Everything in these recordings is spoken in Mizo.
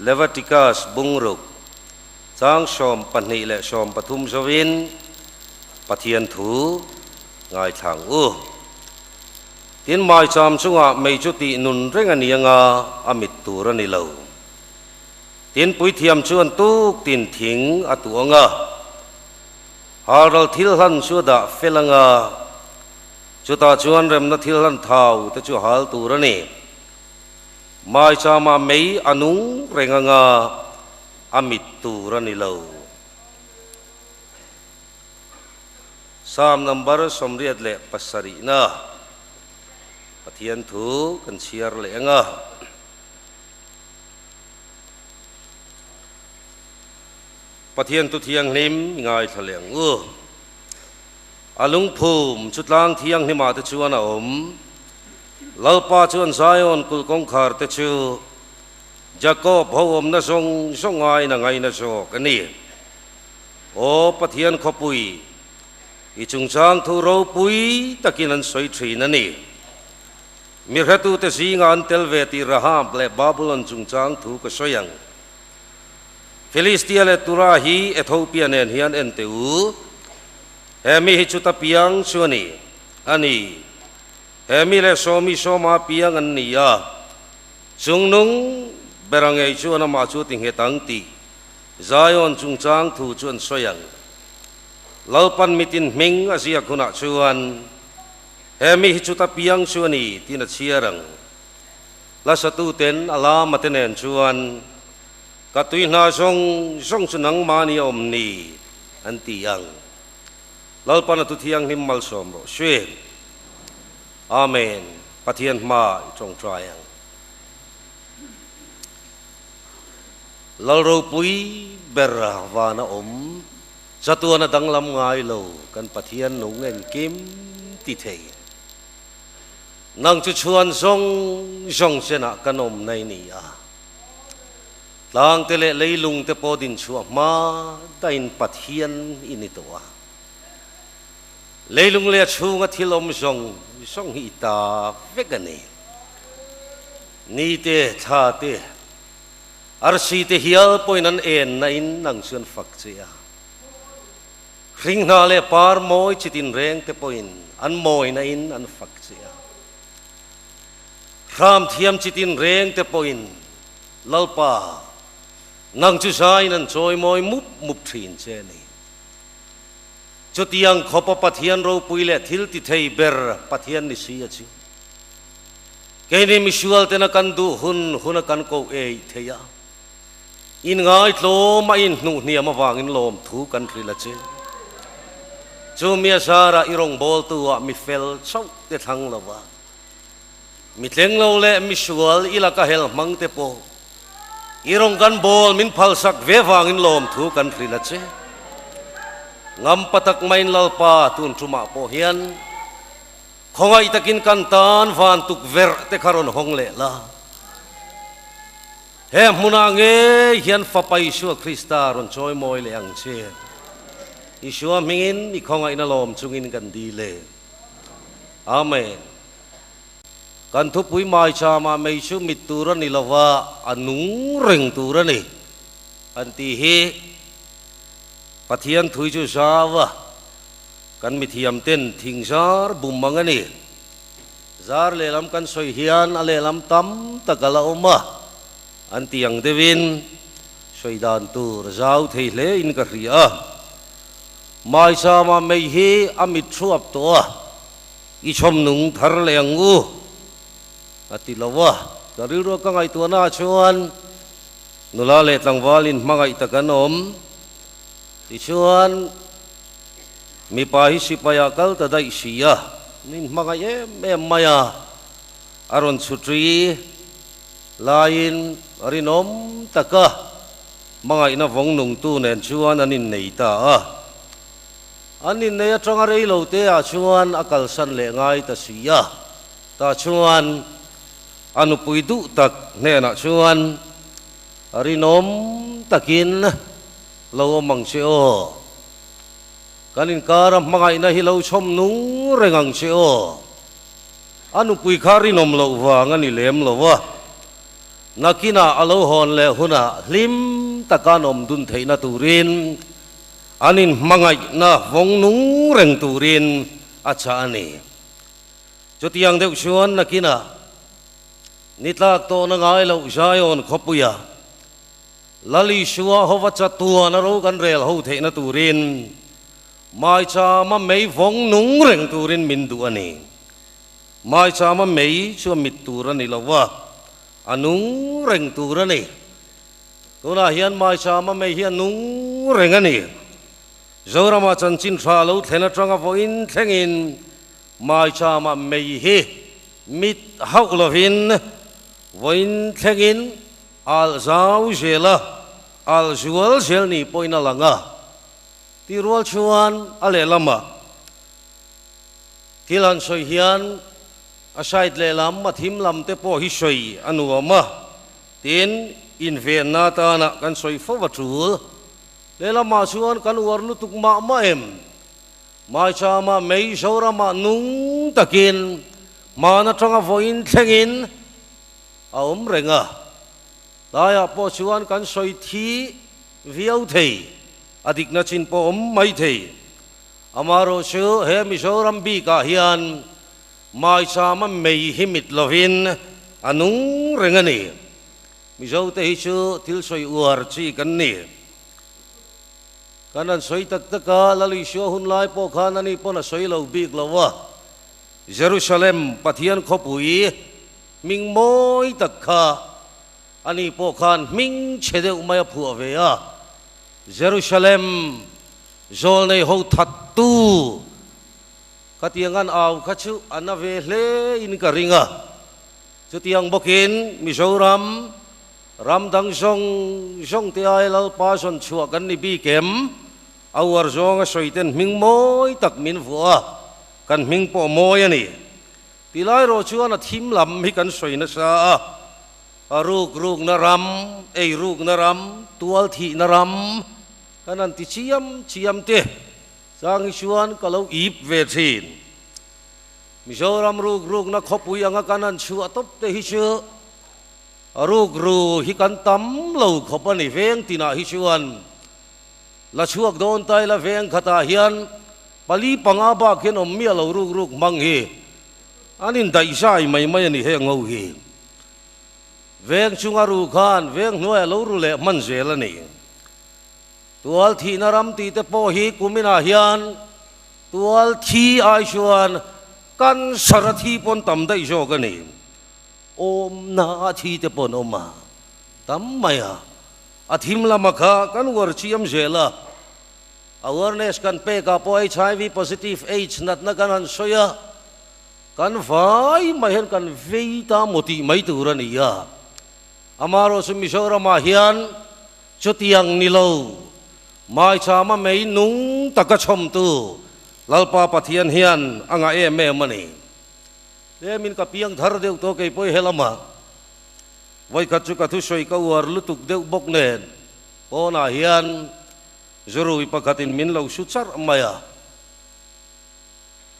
Leviticus bungruk chang 12 leh 13 zawin Pathian thu ngaithla ang u. Tin, maicham chungah mei chu tih nun reng a ni anga a mit tur a ni lo. Tin, puithiam chuan tuk tin thing a tuah anga halral thil hlan chu a dah fel anga chutah chuan remna thil hlan thau te chu hal tur a ni. Maichama mei a nung reng anga a mit tur a ni lo. Psalm number 87 na Pathian thu kan chhiar leh anga. Pathian tu thianghlim i ngaithla leh ang u. A lungphum chu tlang thianghlimah te chuan a awm. Lalpa chuan Zion kulh kawngkhar te chu Jakob ho awmna zawng zawng aiin a ngaina zawk a ni. Aw Pathian khawpui, i chungchang thu ropui takin an sawi thin a ni. Mi hretute zingah an tel ve tih Rahab leh Babulon chungchang thu ka sawi ang. Filistia leh Tura hi Ethiopia nen hian en teh u. He mi hi chuta piang chu a ni. A ni. He mi leh sawmi sawma piang an ni a. Chungnung bera ngei chuan amah chu ti nghet ang tih Zion chungchang thu chu an sawi ang. Lalpan mitin hming a ziak hunah chuan he mi hi chuta piang chu a ni tiin a chhiar ang. Hlasatuten a lama te nen chuan ka tui hna zawng zawng chu nangmahni a awm ni an ti ang. Lalpan a tu thianghlim malsawm rawh se. Amen. Pathian hma i tawngtai ang. Lal ropui ber van a awm, chatuan a danglam ngai lo, kan Pathian nung engkim ti thei. Nang chu chhuan zawng zawng chenah kan awm nai ni a. Tlangte leh leilungte pawh dinchhuah hma dahin Pathian i ni tawh a. Leilung leh a chhunga thil awm zawng zawng hi i ta vek a ni. Ni te, thla te, arsi te hial pawhin an en nain nang chu an fak che a. Hringhna leh par mawi chi tinreng te pawhin an mawi nain an fak che a. Hram thiam chi tinreng te pawhin Lalpa, nang chu zaiin an chawi mawi mup mup thin che a ni. Chutiang khawpa Pathian ropui leh thil ti thei ber Pathian ni si a chu. Keini misual tena kan duh hun huna kan koh ei thei a, inngai tlawm a inhnuh hniam avangin lawmthu kan hrilh a che. Chu mi a zarah i rawngbawltu ah mi fel chauh te thlang lo va, mi tleng lo leh misual i laka hel hmang te pawh i rawng kan bawl min phalsak ve vangin lawmthu kan hrilh a che. Ngam patak maiin Lalpa tun tumah pawh hian khawngaih takin kan tan van tukverh te kha rawn hawng leh la. He hmunah ngei hian Fapa Isua Krista rawn chawi mawi leh ang che. Isua hmingin i khawngaihna lawm chungin kan dil e. Amen. Kan thupui maichama mei chu mit tur a ni lova, a nung reng tur a ni an tih hi Pathian thui chu zau a, kan mithiam ten thing zar bum ang a ni. Zar lehlam kan sawi hian a lehlam tam tak a la awm a, an tih ang deuhin sawi dan tur zau thei hle in ka hria a. Maichama mei hi a mit thuap tawh a. I chhawm nung thar leh ang u, a ti lo a. Ka rilru ka ngaihtuahna ah chuan nula leh tlangval in hmangaih tak an awm. Tichuan mipa hi sipai ah kal ta daih si a, min hmangaih em em mai a, a rawn chhutri laiin rinawm taka hmangaihna vawng nungtu nen chuan an innei ta a. An innei atanga rei lo te ah chuan a kalsan leh ngai ta si a, tah chuan a nupui duh tak hnenah chuan rinawm takin lo awm ang che aw, kan inkara hmangaihna hi lo chhawm nung reng ang che aw, a nupui kha rinawm loh vang a ni lem lo a. Nakinah a lo hawn leh hunah hlim taka an awm dun theihna turin an inhmangaihna vawng nung reng turin a chah a ni. Chutiang deuh chuan nakinah ni tlak tawhna ngai loh Zion khawpuia Lal Isua hova chatuan a ro kan rel ho theihna turin maichama mei vawng nung reng turin min duh a ni. Maichama mei chu a mit tur a ni lo a, a nung reng tur a ni. Tunah hian maichama mei hi a nung reng a ni. Zorama chanchin tha lo thlen atanga vawiin thlengin maichama mei hi mit hauh lovin vawiin thlengin alh zau zel a, alh zual zel ni pawhin a lang a. Tih rual chuan a lehlamah thil han sawi hian a side lehlam a thim lam te pawh hi sawi a nuam a, tin invenna atana kan sawi fo a tul. Lehlamah chuan kan uar lutuk mah mah em? Maichama mei Zoramah nung takin hman atanga vawiin thlengin a awm reng a, tlaiah pawh chuan kan sawi thi viau thei, a dikna chin pawh awm mai thei. Amaherawh chu he Mizoram bikah hian maichama mei hi mit lovin a nung reng a ni. Mizote hi chu thil sawi uar chi kan ni. Kan han sawi tak tak a, Lal Isua hun lai pawh khan ani pawn a sawi lo bik lo a, Jerusalem Pathian khawpui hming mawi tak kha ani pawh khan hming chhe deuh mai a phuah ve a, Jerusalem zawlnei ho thattu khatiang an au kha chu a na ve hle in ka ring a. Chutiang bawkin Mizoram ram dang zawng zawng te ai Lalpa zawn chhuah kan ni bik em? A uar zawnga sawi ten hming mawi tak min vuah a, kan hming pawh mawi a ni. Ti lai rawh chuan a thim lam hi kan sawi nasa a, a ruk rukna ram, ei rukna ram, tual thihna ram kan han ti chiam chiam te chang hi chuan ka lo ip ve thin. Mizoram ruk rukna khawpui anga kan han chhuah tawp te hi chu a ruk ru hi kan tam lo khawp a ni. Veng tinah hi chuan la chhuak dawn ta ila veng khatah hian pali panga bak hian awm miah lo ruk ruk hmang hi an indaih zai mai mai a ni heng ho hi. Veng chunga ru khan veng hnuaiah lo ru leh hman zel a ni. Tual thihna ram tih te pawh hi kuminah hian Tual thi ai chuan cancer a thi pawn tam daih zawk a ni. Awmna a thi te pawn awm a tam mai a. A thim lama kha kan uar chiam zel a. Awareness kan pek ah pawh HIV positive AIDS natna kan han sawi a, kan vai mai hian kan vei ta maw tih mai tur a ni a. Amaherawhchu chu Mizoram ah hian Chutiang ni lo, maichama mei nung taka chhawmtu Lalpa Pathian hian a ngah em em a ni. Tlemin ka piang thar deuh tawh kei pawh i he lamah. Vawikhat chu ka thusawi ka uar lutuk deuh bawk nen pawnah hian zurui pakhatin min lo su charh mai a.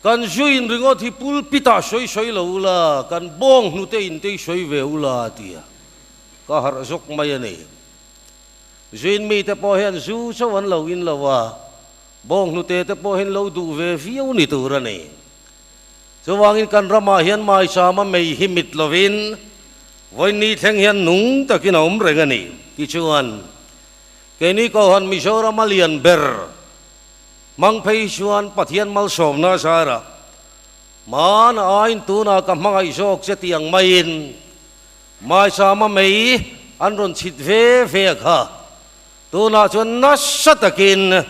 Kan zuin ringawt hi pulpit-ah sawi sawi lo ula, kan bawng hnute in te hi sawi ve ula a ti a. Ka harh zawk mai a ni. Zuin mite pawh hian zu chauh an lo in lo a, bawnghnute te pawh hian lo duh ve viau ni tur a ni. Chuvangin kan ramah hian maichama mei hi mit lovin vawiin thleng hian nung takin a awm reng a ni. Tichuan, keini Kohhran Mizoram a lian ber hmang phei chuan Pathian malsawmna zarah hmana aiin tunah ka hmangaih zawk che tih ang maiin Maichama mei an rawn chhit ve ve a kha. Tunah chuan nasa takin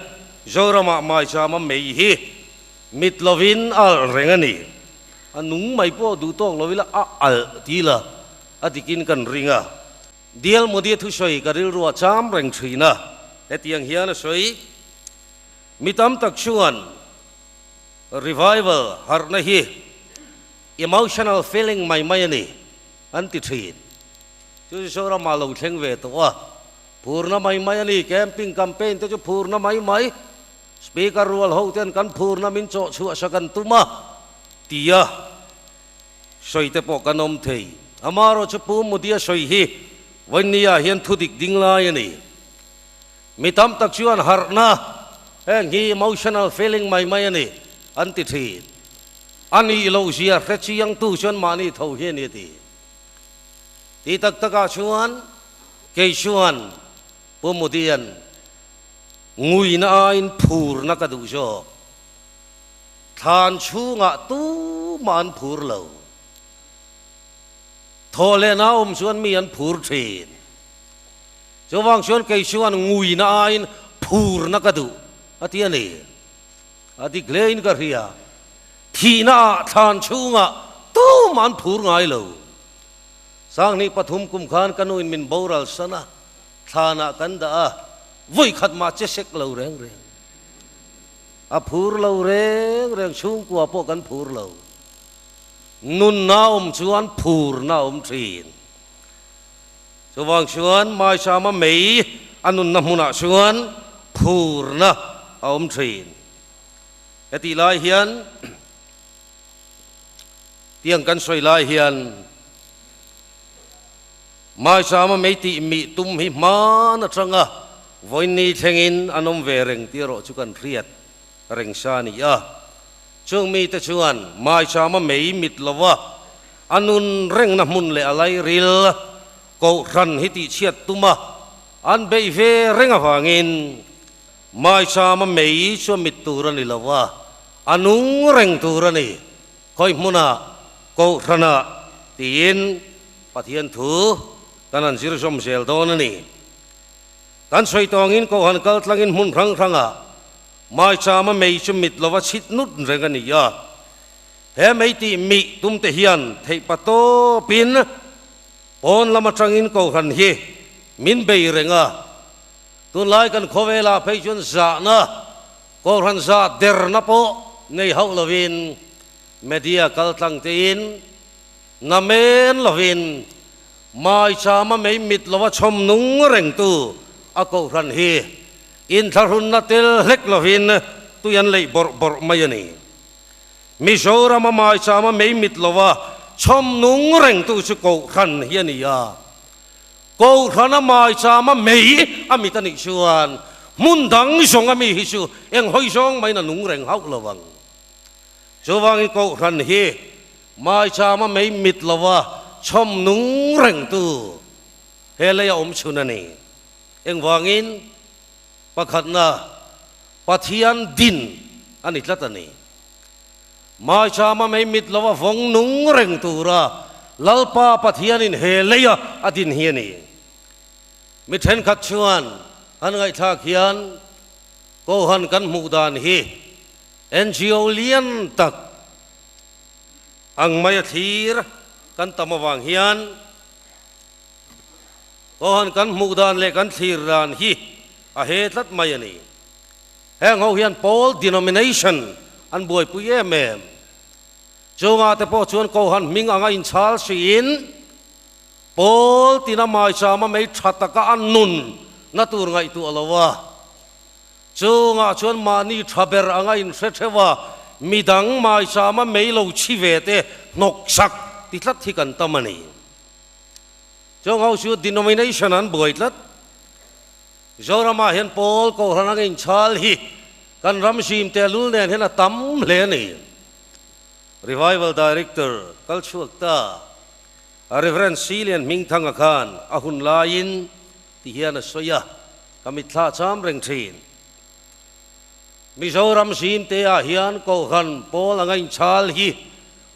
Zoramah Maichama mei hi mit lovin a alh reng a ni. A nung mai pawh duh tawk lo ila a alh ti ila a dikin kan ring a. Dial Modi thusawi ka rilruah cham reng thin a, hetiang hian a sawi, Mi tam tak chuan revival harhna hi Emotional feeling mai mai a ni, an ti thin. Chu chu Zoramah lo thleng ve tawh a, phurna mai mai a ni. Camping campaign te chu phurna mai mai, Speaker rual ho ten kan phurna min chawh chhuah sak an tum a, tia sawi te pawh kan awm thei. Amaherawhchu Pu Mudia sawi hi. Vawinia hian thu dik ding lai a ni. Mi tam tak chuan harhna, heng hi emotional feeling mai mai a ni, an ti thin. A nih loh zia hre chiangtu chuan mahni tho hi a ni a ti. Ti tak takah chuan kei chuan Pu Mudian nguina aiin phurna ka duh zawk. Thlan chhungah tumah an phur lo. Thaw leh na awm chuan mi an phur thin. Chuvang chuan kei chuan nguina aiin phurna ka duh a ti a ni. A dik hlein ka hria. Thihna ah thlan chhungah tumah an phur ngai lo. Sanghnih pathum kum khan ka nuin min boral san a, thlanah kan dah a, vawi khat mah che sek lo reng reng. A phur lo reng reng chhungkua pawh kan phur lo. Nunna awm chuan phurna a awm thin. Chuvang chuan Maisama mei a nunna hmunah chuan phurna a awm thin. Hetih lai hian tiang kan sawi lai hian Maisama mei tih mih tum hi hman atanga vawiin thlengin an awm ve reng tih erawh chu kan hriat reng sa a ni a. Chung mite chuan Maichama mei mit lova a nun rengna hmun leh a lairil Kohhran hi tihchhiat tuma an beih ve reng avangin Maichama mei chu a mit tur a ni lo a, a nung reng tur a ni. Khawi hmunah Kohhranah tiin Pathian thu kan han zir zawm zel dawn a ni. Kan sawi tawngin Kohhran kal tlangin hmun hrang hrangah Maichama mei chu mit lova chhit nut reng a ni a, he mei tih mih tumte hian theih pa tawpin pawn lam atangin Kohhran hi min bei reng a. Tunlai kan khawvelah phei chuan zahna, Kohhran zah derna pawh nei hauh lovin media kal tlang tein namen lovin Maichama mei mit lova chhawm nung rengtu a Kohhran hi Inthlahrunna tel hlek lovin tui an leih bawrh bawrh mai a ni. Mizorama maichama mei mit lova chhawm nung rengtu chu Kohhran hi a ni a. Kohhrana maichama mei a mit a nih chuan hmun dang zawng a mi hi chu eng hawi zawng maiin a nung reng hauh lo ang. Chuvangin Kohhran hi maichama mei mit lova chhawm nung rengtu he lei a awm chhun a ni. Engvangin pakhatna Pathian din a ni tlat a ni. Maichama mei mit lova vawng nung reng tura Lalpa Pathianin he leia a din hi a ni. Mi thenkhat chuan an ngaihthlak hian Kohan kan hmuh dan hi NGO lian tak ang mai a thlir kan tam avang hian Kohan kan hmuh dan leh kan thlir dan hi a he tlat mai a ni. Heng ho hian pawl denomination an buaipui em em. Chungah te pawh chuan Kohan hming anga inchhal hriin pawl tina maichama mei tha taka a nun na tur ngaihtuah lo a. Chungah chuan mahni tha ber anga inhre theuh a, midang maichama mei lo chhi ve te hnawksak ti tlat hi kan tam a ni. Chung ho chu denomination an buai tlat. Zoramah hian pawl Kohhran a ngeinchhal hi kan ram zim te lul nen hian a tam hle a ni. Revival Director kal chhuak ta a Rev. Silian Hmingthanga khan a hun laiin ti hian a sawi a, ka mitthla cham reng thin. Mizoram zim te ah hian Kohhran pawl a ngeinchhal hi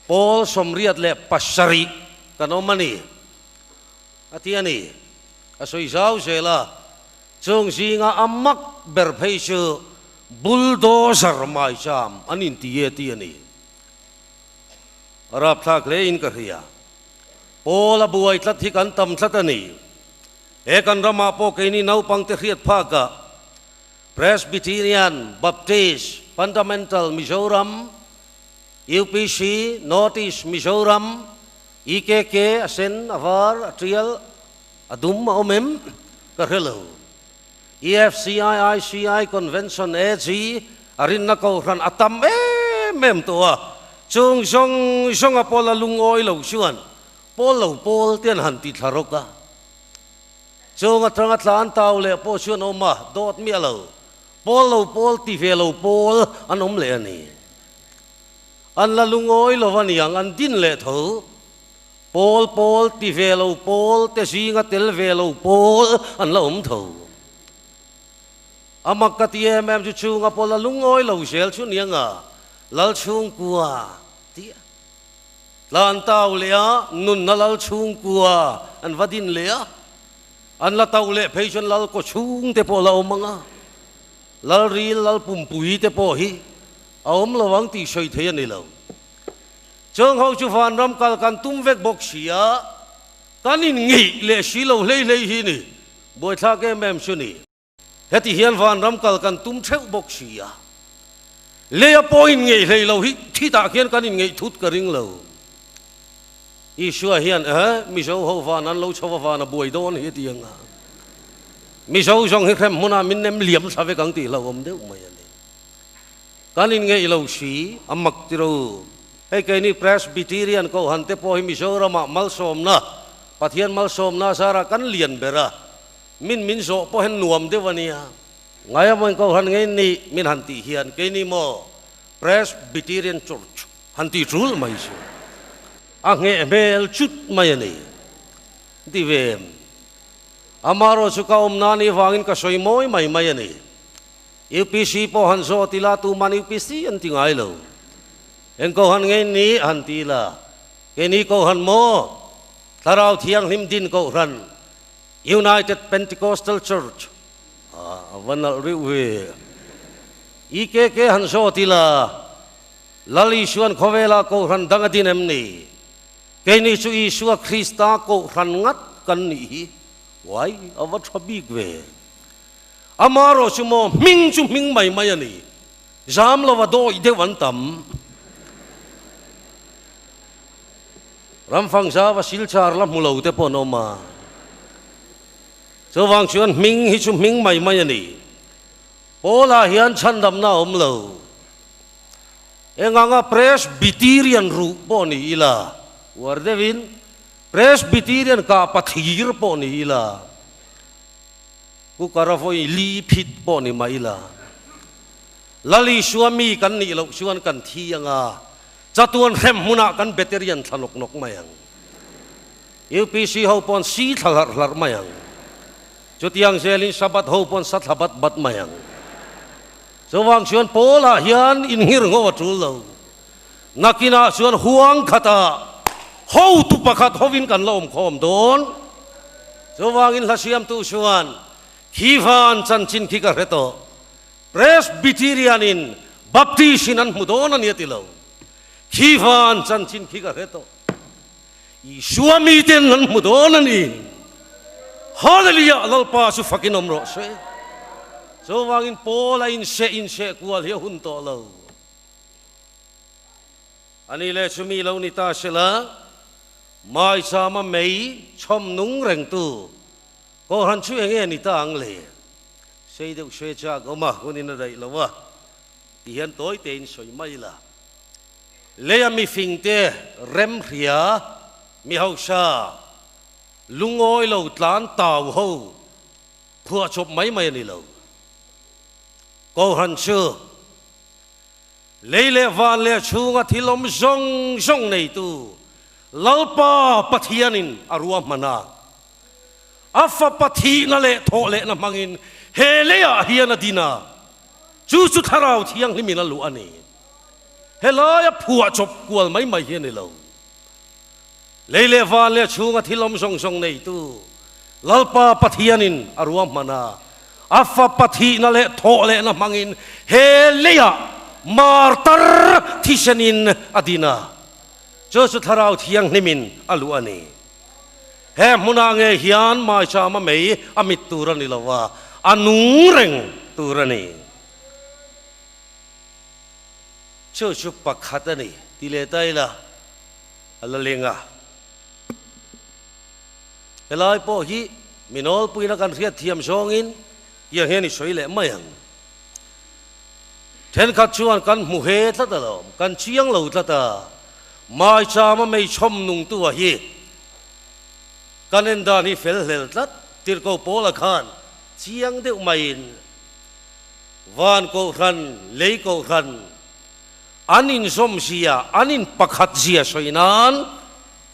Pawl 87 kan awm a ni, a ti a ni. A sawi zau zel a, chung zinga a mak ber phei chu bulldozer maicham an inti e ti a ni. A rapthlak hle in ka hria. Pawl a buai tlat hi kan tam tlat a ni. He kan ramah pawh keini naupangte hriat phakah Presbyterian, Baptist, Fundamental Mizoram, UPC, North East Mizoram, EKK, a sen, a var, a tial, a dum a awm em? Ka hre lo. EFCI, ICI, Convention, AG, a rinna kohhran a tam em em tawh a, chung zawng zawnga pawl a lungawi lo chuan pawl lo pawl te an han ti thla rawk a. Chung atanga tlan tau leh pawh chu an awm a, dawt miah lo. Pawl lo pawl ti ve lo pawl an awm leh a ni. An la lungawi lo a niang, an din leh tho. Pawl pawl ti ve lo pawl te zinga tel ve lo pawl an la awm tho. A mak ka ti em em chu chhunga pawl la lungawi lo zel chu niang a, Lal chhungkua tih a tlan tau leh a, nunna Lal chhungkua an va din leh a, an la tauh leh phei chuan Lal kaw chhung te pawh la awm ang a, Lal ril Lal pumpui te pawh hi a awm lo ang tih sawi thei a ni lo. Chung ho chu vanram kal kan tum vek bawk si a, kan inngeih leh si lo hlei hlei hi ni, buaithlak em em chu ni. Heti hian vanram kal kan tum theuh bawk si a, leia pawh inngeih hlei lo hi thitah khian kan inngeih thut ka ring lo. Isua hian, Eh, Mizo ho van an lo chho a van a buai dawn hi a ti ang a, Mizo zawng hi hrem hmunah min nem liam thla vek ang tih hlauhawm deuh mai a ni. Kan inngeih lo si, a mak ti ro. Hei keini Presbyterian Kohhan te pawh hi Mizoramah malsawmna, Pathian malsawmna zarah kan lian ber a, min min zawh pawh hian nuam deuh a nia. Ngaiamawn Kohhan ngei nih min han tih hian keini maw Presbyterian Church han tih tul mai chu a ngheh hmel chut mai a ni. Ti ve em? Amaherawh chu ka awm nan i vangin ka sawi mawi mai mai a ni. UPC pawh han zawt ila tuman UPC an ti ngai lo. Eng Kohhan ngei ni han ti ila, keini Kohhan maw? Thlarau Thianghlim din Kohhran, United Pentecostal Church, a va nalh reuh ve. EKK han zawt ila, Lal Isuan khawvela Kohhran dang a din em ni? Keini chu Isua Krista Kohhran ngat kan nih hi. Uai, a va tha bik ve. Amaherawh chu maw hming chu hming mai mai a ni. Zam lova dawih deuh an tam. Ramfang zava silchar la hmu lo te pawh an awm a. Chuvang chuan hming hi chu hming mai mai a ni. Paula hian chhandamna a awm lo. Enganga Presbyterian ruh pawh ni ila, uar deuhin Presbyterian kah pathir pawh ni ila, Cooker a vawi li phit pawh ni mah ila, Lal Isua mi kan nih loh chuan kan thi ang a, chatuan hrem hmunah kan battery an thla nawk nawk mai ang. UPC ho pawh an si thla hlarh hlarh mai ang. Chutiang zelin Sabbath ho pawh an sa thla bat bat mai ang. Chuvang chuan Paul-ah hian inngir ngho a tul lo. Nakinah chuan huang khatah hotu pakhat hovin kan la awm khawm dawn. Chuvangin hla siamtu chuan, Khi van chanchin khi ka hre tawh. Presbyterian-in Baptist-in an hmu dawn a ni a ti lo. Khi van chanchin khi ka hre tawh. Isua miten an hmu dawn a ni. Hallelujah! Lalpa chu fakin awm rawh se. Chuvangin Paul-a inseh inseh kual hi a hun tawh lo. A ni leh chumi lo ni ta sela, Maichama mei chhawm nung rengtu Kohhran chu eng nge ni ta ang le? Sei deuh hre chak awm a, hunin a daih lo a, ti hian tawi tein sawi mai la. Leia mifingte remhria, mi hausa, lungawi lo tlan tau ho phuahchawp mai mai a ni lo. Kohhran chu Lei leh van leh chhunga thil awm zawng zawng neitu Lalpa Pathianin a ruahman a, a Fapa thihna leh thawhlehna hmangin he leiah hian a din a, chu chu Thlarau Thianghlimin a luh a ni. Helaia phuahchawp kual mai mai hi a ni lo. Lei leh van leh chhunga thil awm zawng zawng neitu Lalpa Pathianin a ruahman a, a Fapa thihna leh thawhlehna hmangin he leiah martar thisenin a din a, chu chu Thlarau Thianghlimin a luh a ni. He hmunah nge hian maichama mei a mit tur a ni lo a, a nung reng tur a ni. Chu chu pakhat a ni ti leh ta ila. A la leng a. Helai pawh hi mi nawlpuina kan hriat thiam zawngin tiang hian i sawi leh mai ang. Thenkhat chuan kan hmu he tlat alawm, kan chiang lo tlat a, maichama mei chhawm nungtu a hi kan en dan hi fel hlel tlat. Tirhkoh Paula khan chiang deuh maiin van kohhran, lei kohhran an inzawm zia, an inpakhat zia sawi nan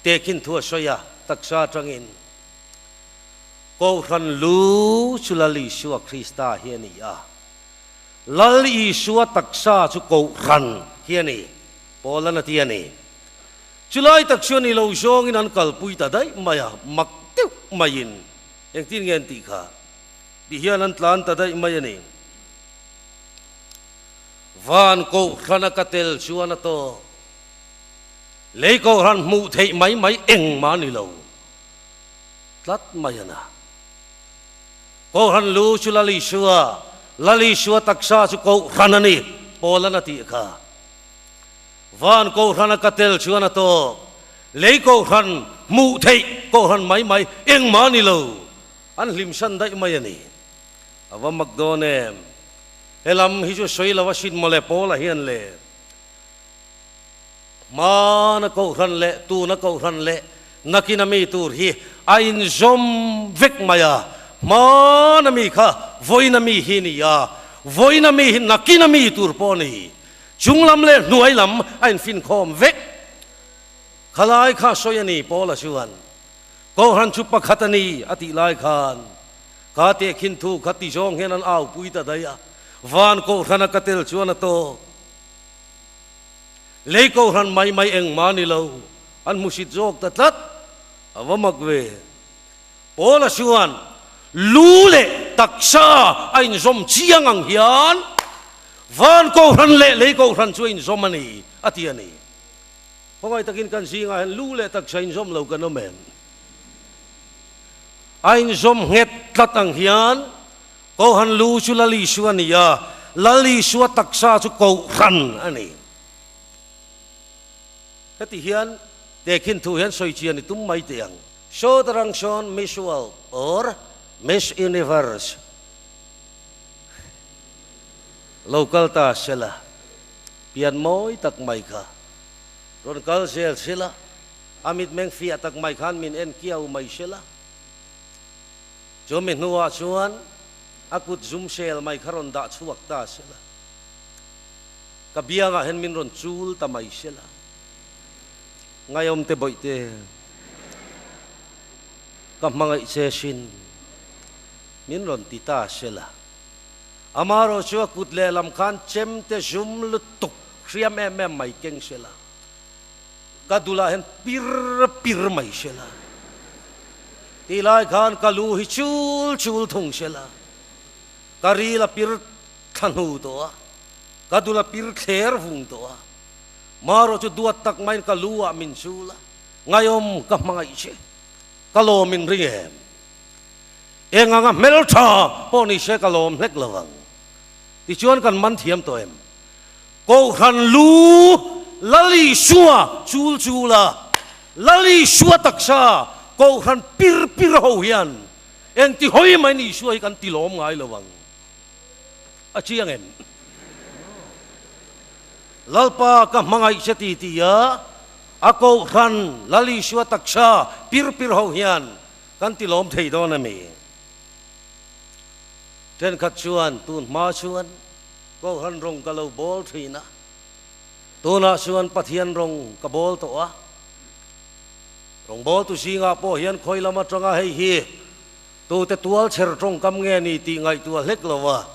tehkhin thu a sawi a, taksa atangin kohhran lu chu Lal Isua Krista hi a ni a, Lal Isua taksa chu kohhran hi a ni, Paula'n a ti a ni. Chulai tak chuan i lo zawngin an kalpui ta daih mai a, mak deuh maiin engtin nge an tih kha? Ti hian an tlan ta daih mai a ni. Van kohhrana ka tel chuan a tawk. Lei kohhran hmuh theih mai mai engmah a ni lo tlat mai a na. Kohhran lu chu Lal Isua, Lal Isua taksa chu kohhran a ni, Paula'n a tih kha. Van kohhran a ka tel chuan a tawk. Lei kohhran hmuh theih kohhran mai mai engmah a ni lo. An hlimsan daih mai a ni. A va mak dawn em? He lam hi chu sawi lo a sin mawle Paula hian le. Hmana kohhran leh tuna kohhran leh nakin a mi tur hi a inzawm vek mai a. Hmana mi kha vawiin a mi hi ni a, vawiin a mi hi nakin a mi tur pawh a ni. Chung lam leh hnuai lam a infinkhawm vek. Khalai kha sawi a ni Paula chuan Kohhran chu pakhat a ni a tih lai khan ka tehkhin thu kha ti zawng hian an aupui ta daih a, van Kohhrana ka tel chuan a tawk. Lei Kohhran mai mai engmah ni lo, an hmusit zawk ta tlat, a va mak ve. Paula chuan lu leh taksa a inzawm chiang ang hian van Kohhran leh lei Kohhran chu a inzawm a ni, a ti a ni. Khawngaih takin kan zingah hian lu leh taksa inzawm lo kan awm em? A inzawm nghet tlat ang hian Kohhran lu chu Lal Isua a ni a, Lal Isua taksa chu Kohhran a ni. Heti hian tehkhin thu hian sawi chian i tum mai teh ang. Sawtarang sawn Miss World or Miss Universe lo kal ta sela, pian mawi tak mai kha rawn kal zel sela, a mitmeng fiah tak mai khan min en kiau mai sela. Chumi hnuah chuan a kut zum sel mai kha rawn dah chhuak ta sela, ka biangah hian min rawn chul ta mai sela. Ngaiawmte bawihte, ka hmangaih che sin, min rawn ti ta sela. Amaherawh chu a kut lehlam khan chemte zum lutuk hriam em em mai keng sela, ka dulah hian pir pir mai sela, tih lai khan ka lu hi chul chul thung sela, ka ril a pir thla hnu tawh a, ka dul a pir thler vung tawh a, marawh chu duat tak maiin ka lu ah min chul a, ngaiawm ka hmangaih che, ka lawm in ring em? Eng anga hmeltha pawh ni se ka lawm hlek lo ang. Tichuan kan man thiam tawh em? Kohhran lu Lal Isua chul chul a, Lal Isua taksa Kohhran pir pir ho hian engti hawi maiin Isua hi kan ti lawm ngai lo ang. A chiang em? Lalpa ka hmangaih che ti ti a, a Kohhran Lal Isua taksa pir pir ho hian Kan ti lawm thei dawn a mi? Thenkhat chuan tun hma chuan Kohhran rawng ka lo bawl thin a, tunah chuan Pathian rawng ka bawl tawh a. Rawngbawltu zingah pawh hian khawi lam atanga hei hi tute tual chher tawngkam nge ni tih ngaihtuah hlek lo a,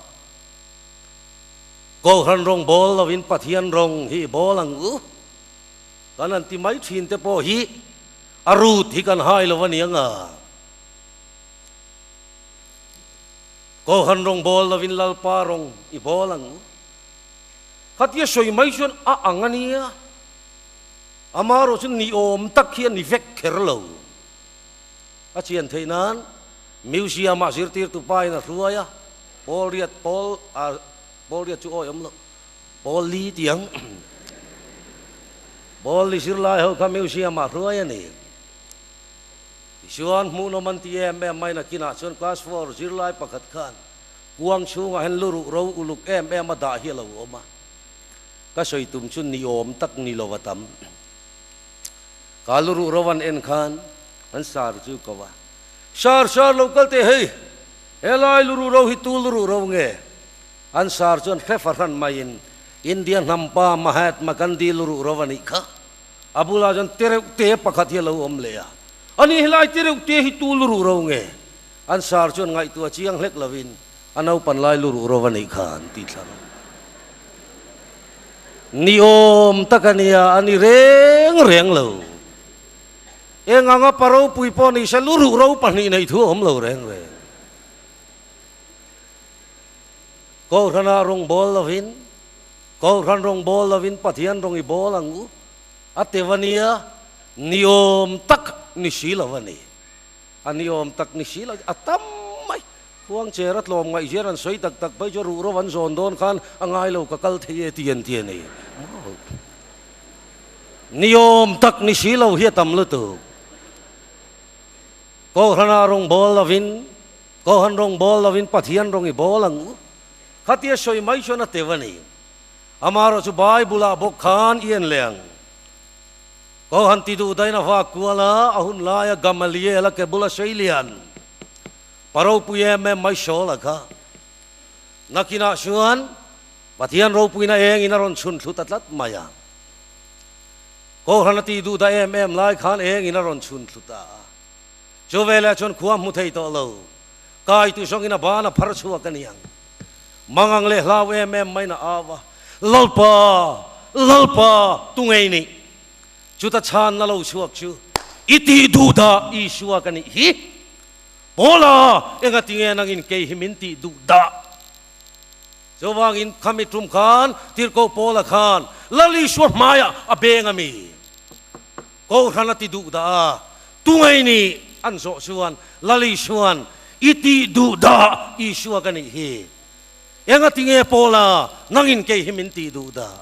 Kohhran rawng bawl lovin Pathian rawng hi i bawl ang u kan han ti mai thin te pawh hi A root hi kan hai lo a ni ang a. Kohhran rawng bawl lovin Lalpa rawng i bawl ang u. Khatia sawi mai chuan a ang a nia. Amaherawh chu ni awm tak hi a ni vek kher lo. A chian theih nan museum ah zirtirtu pa in a hruai a, pawl riat pawl a pawl riat chu awi awm lo. Pawl li tiang Pawl li zirlai ho kha museum ah hruai a ni. Tichuan hmuhnawm an ti em em mai nakinah chuan class four zirlai pakhat khan kuang chhungah hian lu ruh ro uluk em em a dah hi a lo awm a. Ka sawi tum chu ni awm tak ni lo a tam. Ka lu ruh ro an en khan an sar chu ko a. Sar sar lo kal teh hei, helai lu ruh ro hi tu lu ruh ro nge? An sar chuan hre fahran maiin India hnampa Mahatma Gandhi lu ruh ro a nih kha. A bulah chuan tereuh te pakhat hi a lo awm leh a, Ani helai tereuh te hi tu lu ruh ro nge? An sar chuan ngaihtuah chiang hlek lovin a naupan lai lu ruh ro a nih kha an ti thla rawh. Ni awm tak a nia, a ni reng reng lo. Eng anga pa ropui pawh ni se lu ruh ro pahnih neih thu a awm lo reng reng. Kohhranah rawn bawl lovin, Kohhran rawn bawl lovin Pathian rawn i bawl ang u a ti va nia, ni awm tak ni si lo a ni. A ni awm tak ni si lo a tam mai. Khuang chera tlawm ngaih hian an sawi tak tak phei chu ruh ro an zawn dawn khan a ngai lo ka kal thei e ti an ti a ni. Ni awm tak ni si lo hi a tam lutuk. Kohhranah rawn bawl lovin, Kohhran rawn bawl lovin Pathian rawn i bawl ang u. Khatia sawi mai chuan a teuh a ni. Amaherawh chu Bible-ah bawk khan i en leh ang. Kohhran ti duh dain a vak kual a, a hun laia Gamaliel-a ke bula sei lian pa ropui em em mai Saul-a kha. Nakinah chuan Pathian ropuina engin a rawn chhun thlu ta tlat mai a. Kohhran a ti duh dah em em lai khan engin a rawn chhun thlu ta a. Chu veleh chuan khua hmu thei tawh lo. Kai tu zawngin a ban a phar chhuak a niang. Mangang leh hlau em em maiin a au a, Lalpa! Lalpa! Tu ngei nih? Chuta chhanna lo chhuak chu, I tih duh dah Isua ka nih hi. Paula, engati nge nangin kei hi min tih duh dah? Chuvangin khami tum khan Tirhkoh Paula khan Lal Isua hmaiah a beng a mi? Kohhran a ti duh dah a, tu ngei nih an zawh chuan Lal Isua'n i tih duh dah Isua ka nih hi. Engati nge Paula nangin kei hi min tih duh dah?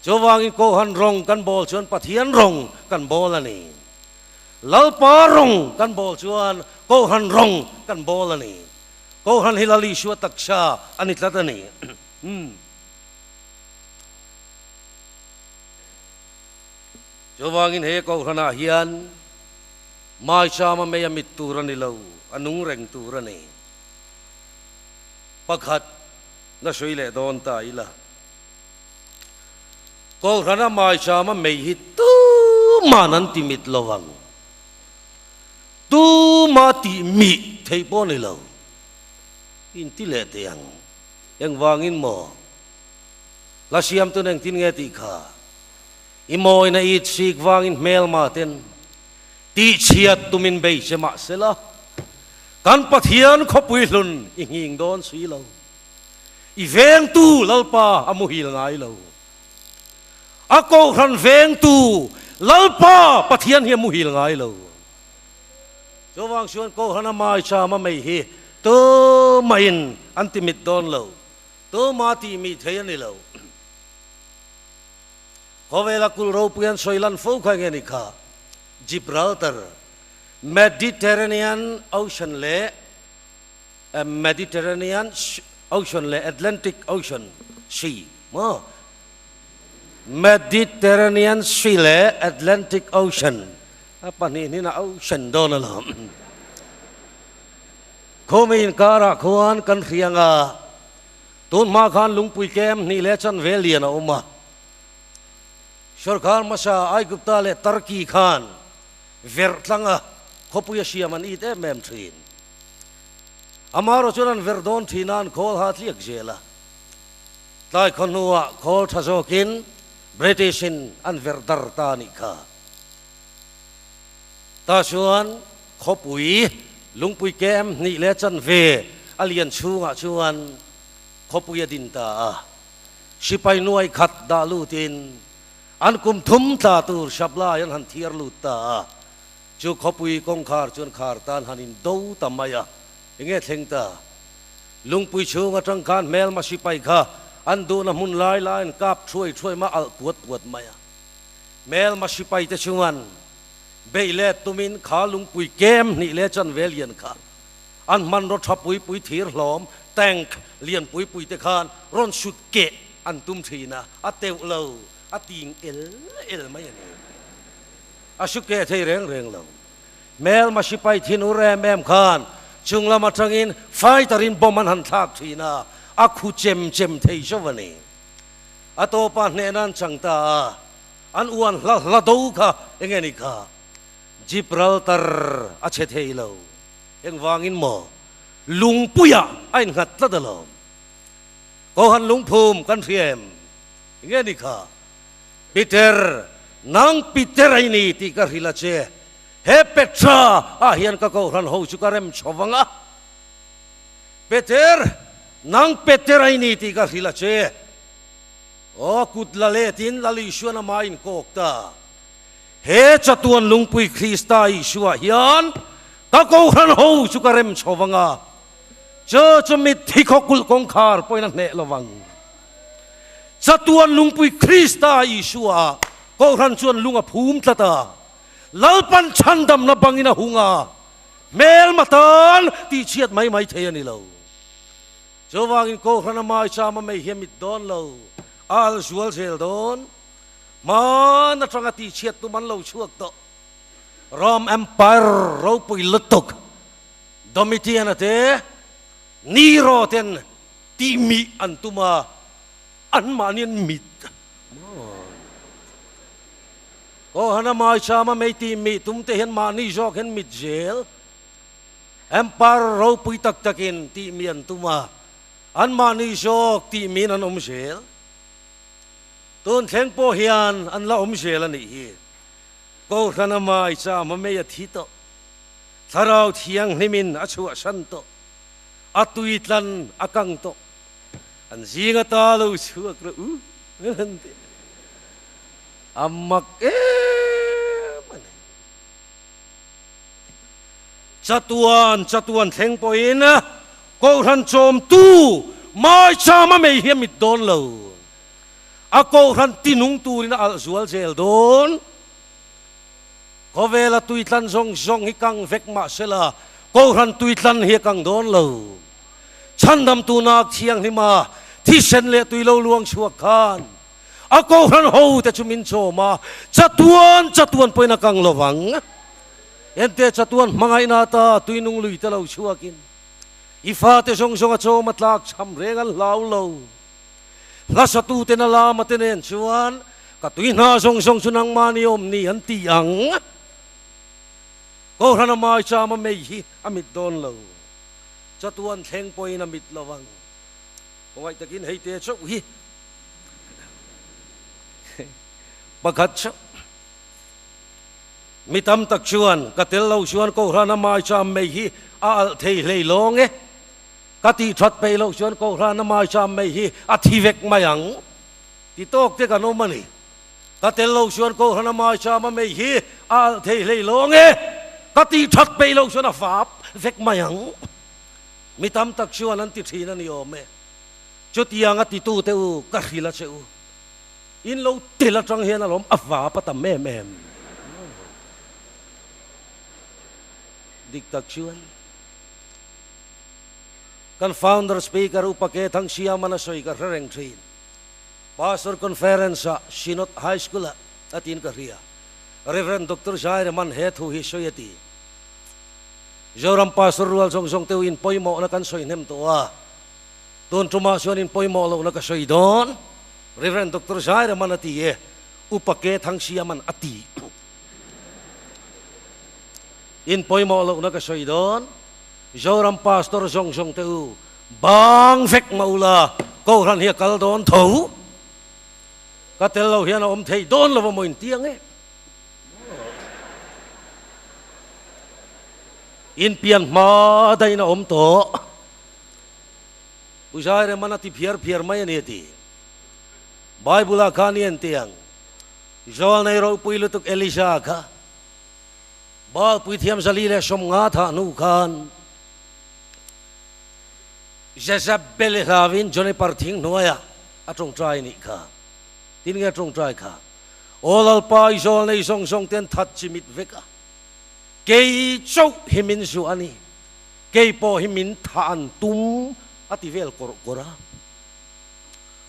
Chuvangin Kohhran rawng kan bawl chuan Pathian rawng kan bawl a ni. Lalpa rawng kan bawl chuan Kohhran rawng kan bawl a ni. Kohhran hi Lal Isua taksa a ni tlat a ni. Chuvangin he Kohhranah hian Maichama mei a mit tur a ni lo, a nung reng tur a ni. Pakhat na sawi leh dawn ta ila. Kohhrana Maichama mei hi tuman an ti mit lo ang. Tuma tih mih theih pawh a ni lo. Inti leh teh ang. Engvangin maw? Hla siamtun engtin nge tih kha? I mawina it sik vangin hmelma ten tihchhiat tumin bei che mah sela, kan Pathian khawpui hlun i nghing dawn si lo. I vengtu Lalpa a muhil ngai lo. A kohhran vengtu Lalpa Pathian hi a muhil ngai lo. Chuvang chuan kohhran a maicham a mei hi tumahin an ti mit dawn lo. Tuma tih mih thei a ni lo. Khawvela kul ropui an sawi lan fo kha nge ni kha? Gibraltar, Mediterranean Ocean leh Mediterranean Ocean leh Atlantic Ocean Sea maw? Mediterranean Sea leh Atlantic Ocean a pahnih hnin a ocean dawn alawm. Khawmi inkarah khuan kan hriang a. Tun hma khan lungpui kem hnih leh chanve lian a awm a. Sorkar hmasa Aigupta leh Turkey khan verh tlanga khawpui a siam an it em em thin. Amaherawh chuan an verh dawn thin a, an khawl ha tliak zel a. Tlai khaw hnuah khawl tha zawkin British in an verh dar ta a nih kha. Tah chuan Khawpui lungpui kem hnih leh chanve a lian chhungah chuan khawpui a din ta a. Sipai nuai khat dah lutin an kum thum tla tur supply an han thiar lut ta a. Chu khawpui kawngkhar chuan khar tan han in do ta mai a. Enge thleng ta? Lungpui chhung atang khan hmelma sipai kha an duhna hmun lai lai an kap thuai thuai ma alh puat puat mai a. Hmelma sipai te chuan Beih leh tumin kha lungpui kem hnih leh chanve lian kha an hmanraw tha pui pui thir hlawm, tank, lian pui pui te khan rawn sut keh an tum thin a, a teuh lo, a ting el el mai a ni. A su keh thei reng reng lo. Hmelma sipai thinur em em khan chung lam atangin fighter in bomb an han thlak thin a, a khu chem chem thei zauh a ni. A tawpa hnehna an chang ta a, an uan hla hla do kha enge ni kha? Gibraltar a chhe thei lo. Engvangin maw? Lungpuiah a innghat tlat alawm. Kohan lungphum kan hria em? Enge ni kha? Peter, nang Peter a i ni tih ka hrilh a che. He Petra ah hian ka kohhran ho chu ka rem chho vang a. Peter, nang Peter a i ni tih ka hrilh a che. Aw, kut la letin Lal Isuan amah a inkawk ta. He chatuan lungpui Krista Isua hian ka kohhran ho chu ka rem chho vang a. Chu chu mitthi khawkulh kawngkhar pawhin a hneh lo vang. Chatuan lungpui Krista Isua kohhran chuan lung a phum tlat a, Lalpan chhandamna bangin a hung a, hmelma tan tihchhiat mai mai thei a ni lo. Chuvangin kohhran a maicham a mei hi a mit dawn lo, a al zual zel dawn. Hman atanga tihchhiat tum an lo chhuak tawh. Rome Empire ropui lutuk Domitian-a te, Nero ten tih mih an tum a, anmahni an mit maw? Kohhana maichama mei tih mih tum te hian mahni zawk hian mit zel. Empire ropui tak takin tih mih an tum a, anmahni zawk tih mihin an awm zel. Tun thleng pawh hian an la awm zel a nih hi. Kohhrana maichama mei a thi tawh. Thlarau Thianghlimin a chhuahsan tawh, a tuitlan a kang tawh, an zing ata lo chhuak rawh u an ti. A mak em a ni. Chatuan chatuan thleng pawhin Kohhran chawmtu maichama mei hi a mit dawn lo. A Kohhran tinung turin a alh zual zel dawn. Khawvela tuitlan zawng zawng hi kang vek mah sela, Kohhran tuitlan hi a kang dawn lo. Chhandam tunak thianghlima thisen leh tui lo luang chhuak khan a Kohhran hote chu min chawm a, chatuan chatuan pawhin a kang lo vang. Ente chatuan hmangaihna ata tuinung lui te lo chhuakin i fate zawng zawng a chawm a tlak cham reng an hlau lo. Hlasatuten a lama te nen chuan ka tui hna zawng zawng chu nangmahni awm ni an ti ang. Kohhrana maichama mei hi a mit dawn lo. Chatuan thleng pawhin a mit lo ang. Khawngaih takin hei te chauh hi pakhat chauh. Mi tam tak chuan ka tel lo chuan Kohhrana maicham mei hi a alh thei hlei lawng e. Ka tih that peih loh chuan Kohhrana maicham mai hi a thi vek mai ang ti tawk te kan awm a ni. Ka tel loh chuan Kohhrana maicham a mei hi a alh thei hlei lo ang e, ka tih that peih loh chuan a vap vek mai ang. Mi tam tak chuan an ti thin a ni awm e. Chutiang a titu te u ka hrilh a che u. In lo tel atang hian alawm a vap a tam em em. Dik tak chuan. Kan founder speaker Upa Ke Thangsiaman a sawi ka hre reng thin. Pastor Conference ah Synod High School ah a tiin ka hria. Rev. Doctor Zaireman he thu hi sawi a ti. Zoram Pastor rual zawng zawng te u in pawimawhna kan sawi hnem tawh a, tun tumah chuan in pawimawh lohna ka sawi dawn. Rev. Doctor Zaireman a ti e, Upa Ke Thangsiaman a ti. In pawimawh lohna ka sawi dawn. Zoram Pastor zawng zawng te u, bang vek mah ula, Kohhran hi a kal dawn tho. Ka tel lo hian a awm thei dawn lo a maw inti ang e. Inpian hma daihin a awm tawh. Pu Zaireman a ti phiar phiar mai a ni a ti. Bible-ah khan i enti ang. Zawlnei ropui lutuk Elija kha. Baal puithiam 150 thah hnu khan Jezebel i hlauin Juniper thing hnuaiah a tawngtai nih kha. Tin nge a tawngtai kha? Aw Lalpa, i zawl nei zawng zawng ten that chi mit vek a, kei chauh hi min zuah a ni, kei pawh hi min thah an tum a ti vel kawrh kawrh a.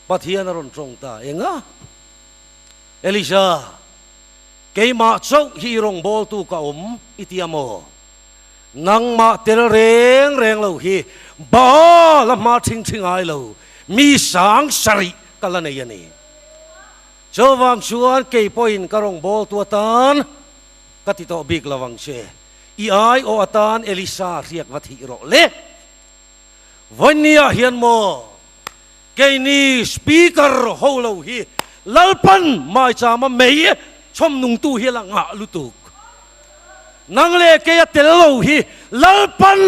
Pathian a rawn tawng ta, Enga? Elija! Keimah chauh hi i rawngbawltu ka awm i ti a maw? Nangmah tel reng reng lo hi Baal a hma thing thi ngai lo mi sang sarih ka la nei a ni. Chuvang chuan kei pawhin ka rawngbawltu atan ka ti tawh bik lo ang che. I aiawh atan Elisa hriak va thih rawh le. Vawinia hian maw keini Speaker ho lo hi Lalpan maichama mei chhawm nungtu hi a la ngah lutuk. Nang leh kei a tel lo hi Lalpan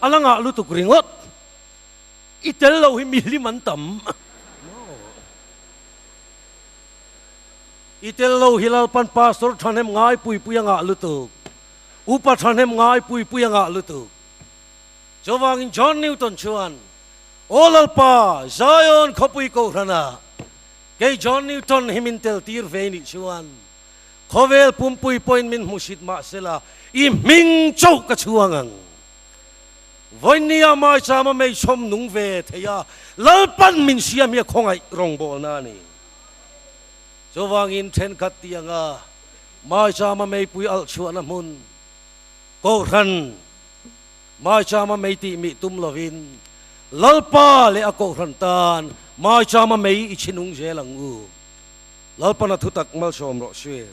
a la ngah lutuk ringawt. I tel lo hi mi hlim an tam. I tel lo hi Lalpan Pastor thahnem ngai puipui a ngah lutuk. Upa thahnem ngai puipui a ngah lutuk. Chuvangin John Newton chuan, Aw Lalpa, Zion khawpui kohhrana kei John Newton hi min tel tir ve nih chuan khawvel pumpui pawhin min hmusit mah sela i hming chauh ka chhuang ang. Vawinia maichama meichhawm nung ve thei a, Lalpan min siam hi a khawngaih rawngbawlna a ni. Chuvangin thenkhat tianga maichama meipui alh chhuahna hmun kohhran, Maichama mei tih mih tum lovin Lalpa leh a kohhran tan Maichama mei i chhinung zel ang u. Lalpana thutak malsawm rawh se.